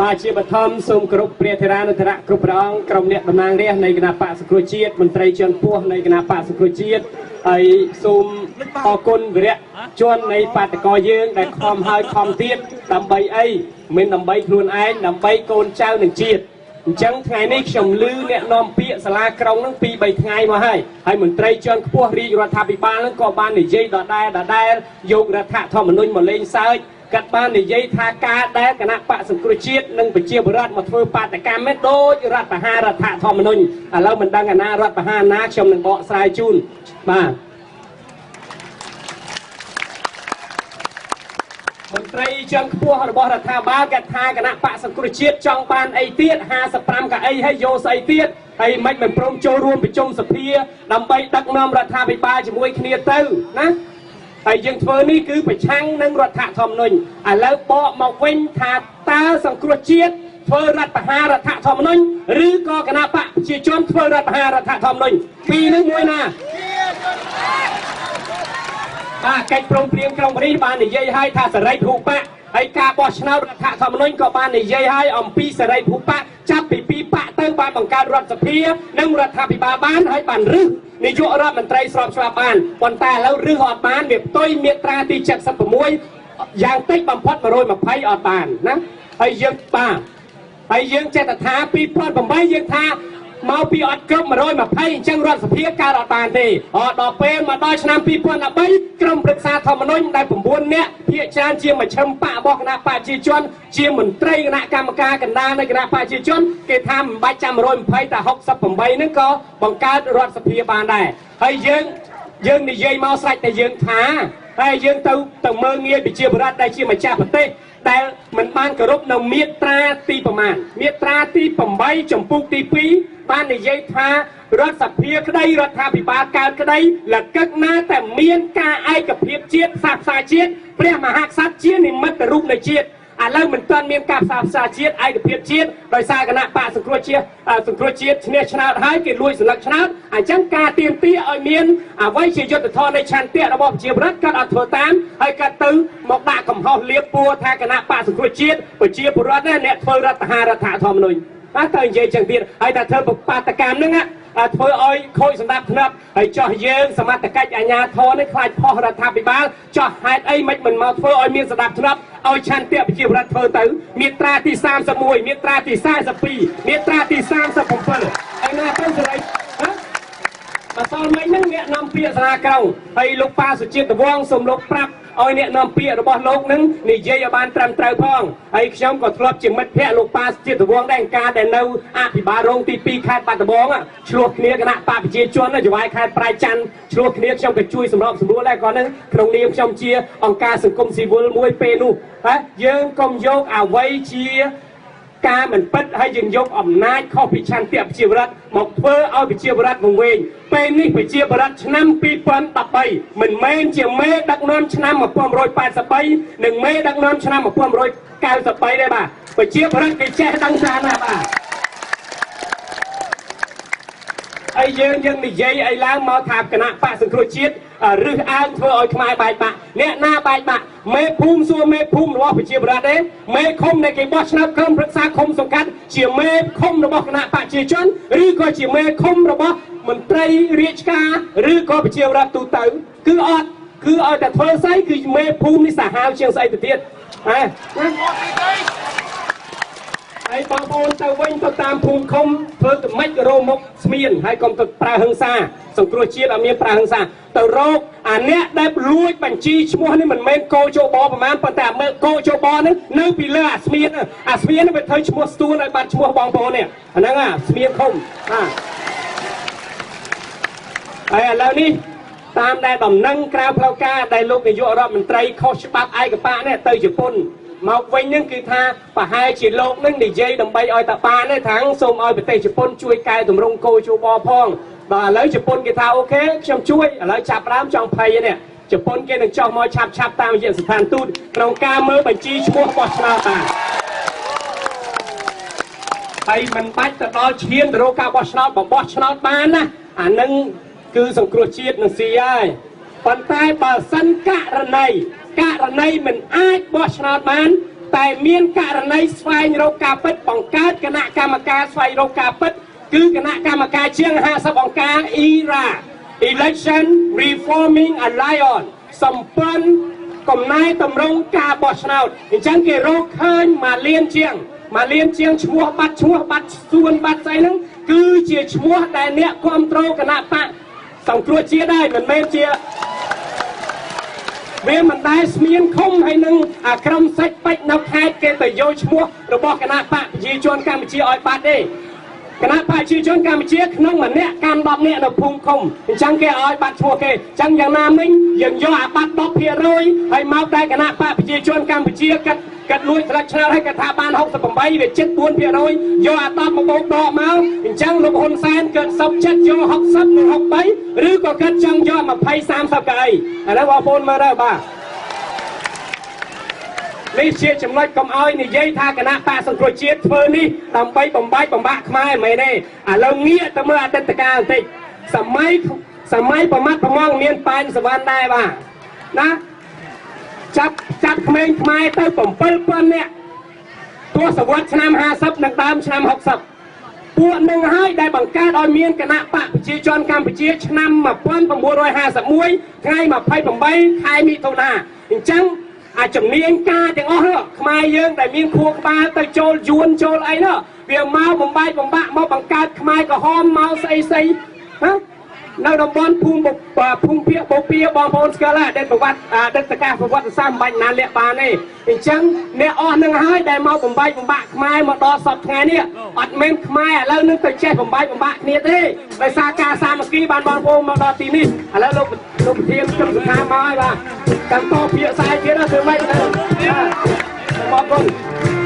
បាទជាបឋមសូមគោរពព្រះធរានុធរៈគ្រប់ព្រះអង្គក្រុមអ្នកតំណាងរាស្ត្រនៃគណបក្សសង្គ្រោះជាតិមន្ត្រីជាន់ខ្ពស់នៃគណបក្សសង្គ្រោះជាតិហើយសូមអរគុណវីរៈជននៃបាតកោយើងដែលខំហើយខំទៀតដើម្បីអីមិនដើម្បីខ្លួនឯងដើម្បីកូនចៅនិងជាតិអញ្ចឹងថ្ងៃនេះខ្ញុំឮអ្នកនាំពាក្យសាលាក្រុងនឹង2 3ថ្ងៃមកហើយហើយមន្ត្រីជាន់ខ្ពស់រាជរដ្ឋាភិបាលនឹងក៏បាននិយាយដដែលដដែលយករដ្ឋធម្មនុញ្ញមកលេងសើចគាត់បាននិយាយថាការដែលគណបក្សសង្គ្រោះជាតិនិងប្រជាពលរដ្ឋមកធ្វើបាតកម្មនេះដូចរដ្ឋប្រហាររដ្ឋធម្មនុញ្ញឥឡូវមិនដឹងអាណារដ្ឋប្រហារណាខ្ញុំនឹងបកស្រាយជូនបាទមន្ត្រីជាន់ខ្ពស់របស់រដ្ឋាភិបាលគាត់ថាគណបក្សសង្គ្រោះជាតិចង់បានអីទៀត55កៅអីហើយយកស្អីទៀតហើយមិនមិនព្រមចូលរួមប្រជុំសភាដើម្បីដឹកនាំរដ្ឋាភិបាលជាមួយគ្នាទៅណាហើយយើងធ្វើនេះគឺប្រឆាំងនឹងរដ្ឋធម្មនុញ្ញឥឡូវបកមកវិញថាតើសង្គ្រោះជាតិធ្វើរដ្ឋប្រហាររដ្ឋធម្មនុញ្ញឬក៏គណបក្សប្រជាជនធ្វើរដ្ឋប្រហាររដ្ឋធម្មនុញ្ញពីរនឹងមួយណាបាទកិច្ចព្រមព្រៀងក្រុងប៉ារីសបាននិយាយឲ្យថាសេរីពហុបក្សហើយការបោះឆ្នោតរដ្ឋធម្មនុញ្ញក៏បាននិយាយឲ្យអំពីសេរីពហុបក្សចាប់ពីពីរបក្សទៅបានបង្កើតរដ្ឋសភានិងរដ្ឋាភិបាលបានហើយបានរឹសនាយករដ្ឋមន្ត្រីស្របច្បាប់បានប៉ុន្តែឥឡូវរឹសអត់បានវាផ្ទុយមាត្រាទី76យ៉ាងតិចបំផុត120អត់បានណាហើយយើងបាទហើយយើងចេះតែថា2008យើងថាមកពីអត់គ្រប់120អញ្ចឹងរដ្ឋសភាកើតអត់បានទេអត់ដល់ពេលមកដល់ឆ្នាំ2013ក្រុមប្រឹក្សាធម្មនុញ្ញដែល9នាក់ភាគច្រើនជាមជ្ឈិមបករបស់គណបក្សប្រជាជនជាមន្ត្រីគណៈកម្មការកណ្ដាលនៃគណបក្សប្រជាជនគេថាមិនបាច់ចាំ120តែ68ហ្នឹងក៏បង្កើតរដ្ឋសភាបានដែរហើយយើងនិយាយមកស្រេចតែយើងថាហើយយើងទៅមើលងាយប្រជាពលរដ្ឋដែលជាម្ចាស់ប្រទេសដែលមិនបានគោរពនៅមាត្រាទីប្រមាណមាត្រាទី8ចំពុកទី2បាននិយាយថារដ្ឋសភាក្តីរដ្ឋាភិបាលកើតក្តីលកឹកណាតែមានការឯកភាពជាតិផ្សះផ្សាជាតិព្រះមហាក្សត្រជានិមិត្តរូបនៃជាតិឥឡូវមិនទាន់មានការផ្សះផ្សាជាតិឯកភាពជាតិដោយសារគណបក្សសង្គ្រោះជាតិសង្គ្រោះជាតិឈ្នះឆ្នោតហើយគេលួចសន្លឹកឆ្នោតអញ្ចឹងការទៀមទាឲ្យមានអ្វីជាយុទ្ធធម៌នៃឆន្ទៈរបស់ប្រជាពលរដ្ឋគាត់អត់ធ្វើតាមហើយគាត់ទៅមកដាក់កំហុសលៀបពួរថាគណបក្សសង្គ្រោះជាតិប្រជាពលរដ្ឋណាអ្នកធ្វើរដ្ឋប្រហាររដ្ឋធម្មនុញ្ញបាទទៅនិយាយចឹងទៀតហើយតែធ្វើបាតកម្មហ្នឹងធ្វើឲ្យខូចសម្ដាប់ធ្នាប់ហើយចោះយើងសមត្ថកិច្ចអាជ្ញាធរនេះខ្លាចផុសរដ្ឋាភិបាលចោះហេតុអីមិនមកធ្វើឲ្យមានសម្ដាប់ធ្នាប់ឲ្យឆន្ទៈប្រជាពលរដ្ឋធ្វើទៅមាត្រាទី31មាត្រាទី42មាត្រាទី37ឯណាទៅសេរីហ៎ម្សិលមិញហ្នឹងអ្នកនាំពាក្យសាលាក្រុងហើយលោកប៉ាសុជាតិវង្សសូមលោកប្រាប់ឲ្យអ្នកនាំពាក្យរបស់លោកនឹងនិយាយឲ្យបានត្រឹមត្រូវផងហើយខ្ញុំក៏ធ្លាប់ជាមិត្តភ័ក្តិលោកប៉ាសុជាតិវង្សដែរការដែលនៅអភិបាលរងទី2ខេត្តបាត់ដំបងឆ្លោះគ្នាគណៈបកប្រជាជនចវាយខេត្តប្រៃច័ន្ទឆ្លោះគ្នាខ្ញុំក៏ជួយសម្របសម្រួលដែរគាត់នឹងក្នុងនាមខ្ញុំជាអង្គការសង្គមស៊ីវិលមួយពេលនោះហ៎យើងកុំយកអ្វីជាការមិនពិតហើយយើងយកអំណាចខុសពីឆន្ទៈប្រជាពលរដ្ឋមកធ្វើឲ្យប្រជាពលរដ្ឋវង្វេងពេលនេះប្រជាពលរដ្ឋឆ្នាំ2013មិនមែនជាមេដឹកនាំឆ្នាំ1983និងមេដឹកនាំឆ្នាំ1993ទេបាទប្រជាពលរដ្ឋគេចេះដឹងច្រើនណាស់បាទហើយយើងនិយាយអីឡើងមកថាគណៈបកសង្គ្រោះជាតិរឹសអើងធ្វើឲ្យខ្មែរបែកបាក់អ្នកណាបែកបាក់មេភូមិសួរមេភូមិរបស់ប្រជាពលរដ្ឋទេមេឃុំដែលគេបោះឆ្នោតក្រុមប្រឹក្សាឃុំសង្កាត់ជាមេឃុំរបស់គណៈបកប្រជាជនឬក៏ជាមេឃុំរបស់មន្ត្រីរាជការឬក៏ប្រជាពលរដ្ឋទូទៅគឺអត់គឺឲ្យតែធ្វើស្អីគឺមេភូមិនេះសាហាវជាងស្អីទៅទៀតហ៎ណាហើយបងប្អូនទៅវិញទៅតាមភូមិឃុំធ្វើទៅម៉េចរោមុខស្មៀនហើយកុំទៅប្រើហិង្សាសង្គ្រោះជាតិអត់មានប្រើហិង្សាទៅរកអាអ្នកដែលលួចបញ្ជីឈ្មោះនេះមិនមែនកោជបប្រហែលប៉ុន្តែអាមើកោជបហ្នឹងនៅពីលើអាស្មៀនអាស្មៀនវាធ្វើឈ្មោះស្ទួនឲ្យបាត់ឈ្មោះបងប្អូននេះអាហ្នឹងអាស្មៀនឃុំបាទហើយឥឡូវនេះតាមដែលដំណឹងក្រៅផ្លូវការដែលលោកនាយករដ្ឋមន្ត្រីខុសច្បាប់ឯកបៈនេះទៅជប៉ុនមកវិញនឹងគឺថាប្រហែលជាលោកនឹងនិយាយដើម្បីឲ្យតាបានទេថាសូមឲ្យប្រទេសជប៉ុនជួយកែតម្រង់គោជបផងបាទឥឡូវជប៉ុនគេថាអូខេខ្ញុំជួយឥឡូវចាប់ដើមចង់ភ័យនេះជប៉ុនគេនឹងចោះមកឆាប់ឆាប់តាមរយៈស្ថានទូតក្នុងការមើលបញ្ជីឈ្មោះបោះឆ្នោតបាទហើយមិនបាច់ទៅដល់ឈានទៅរកការបោះឆ្នោតបោះឆ្នោតបានណាអានឹងគឺសង្គ្រោះជាតិនឹងស៊ីហើយប៉ុន្តែបើសិនករណីមិនអាចបោះឆ្នោតបាន តែមានករណីស្វែងរកការពិតបង្កើតគណៈកម្មការស្វែងរកការពិតគឺគណៈកម្មការជាង50អង្គការ ERA Election Reforming Alliance សម្ព័ន្ធកំណែតម្រង់ការបោះឆ្នោតអញ្ចឹងគេរកឃើញមួយលានជាងមួយលានជាងឈ្មោះបាត់ឈ្មោះបាត់សួនបាត់ស្អីហ្នឹងគឺជាឈ្មោះដែលអ្នកគ្រប់គ្រងគណបក្សសង្គ្រោះជាតិដែរមិនមែនជាវាមិនដែលស្មៀនឃុំហើយនឹងអាក្រុមសាច់ពេជ្រនៅខេត្តគេទៅយកឈ្មោះរបស់គណបក្សប្រជាជនកម្ពុជាឲ្យបាត់ទេគណបក្សប្រជាជនកម្ពុជាក្នុងម្នាក់កាន់10នាក់នៅភូមិឃុំអញ្ចឹងគេឲ្យបាត់ឈ្មោះគេអញ្ចឹងយ៉ាងណាមិញយើងយកអាបាត់10%ហើយមកតែគណបក្សប្រជាជនកម្ពុជាកាត់កាត់លួចស្លឹកឆ្នោតឲ្យគាត់ថាបាន68វាជិត4%យកអា10មកបូកដកមកអញ្ចឹងលោកហ៊ុនសែនកើតសុខចិត្តយក60និង63ឬក៏គាត់ចង់យក20 30កៅអីឥឡូវបងប្អូនមើលទៅបាទនេះជាចំណុចកុំឲ្យនិយាយថាគណបក្សសង្គ្រោះជាតិធ្វើនេះដើម្បីបំបែកបំបាក់ខ្មែរមិនមែនទេឥឡូវងាកទៅមើលអតីតកាលបន្តិចសម័យសម័យប្រមាត់ប្រមងមានប៉ែនសវណ្ណដែរបាទណាចាប់ចាប់ក្មេងខ្មែរទៅ7000នាក់ទសវត្សឆ្នាំ50និងដើមឆ្នាំ60ពួកនឹងហើយដែលបង្កើតឲ្យមានគណបក្សប្រជាជនកម្ពុជាឆ្នាំ1951ថ្ងៃ28ខែមិថុនាអញ្ចឹងអាជំនាញការទាំងអស់នោះខ្មែរយើងដែលមានខួរក្បាលទៅចូលយួនចូលអីនោះវាមកបំបែកបំបាក់មកបង្កើតខ្មែរក្រហមមកស្អីស្អីហ៎នៅតំបន់ភូមិភូមិភាគបូព៌ាបងប្អូនស្គាល់ហើយអតីតប្រវត្តិអតីតកាលប្រវត្តិសាស្ត្រមិនបាច់ណាលាក់បានទេអញ្ចឹងអ្នកអស់នឹងហើយដែលមកបំបែកបំបាក់ខ្មែរមកដល់សពថ្ងៃនេះអត់មែនខ្មែរឥឡូវនឹងទៅចេះបំបែកបំបាក់គ្នាទេដោយសារការសាមគ្គីបានបងប្អូនមកដល់ទីនេះឥឡូវលោកលោកប្រធានក្រុមសុខាមកហើយបាទតាមតភាសាទៀតណាធ្វើម៉េចទៅបាទអរគុណ។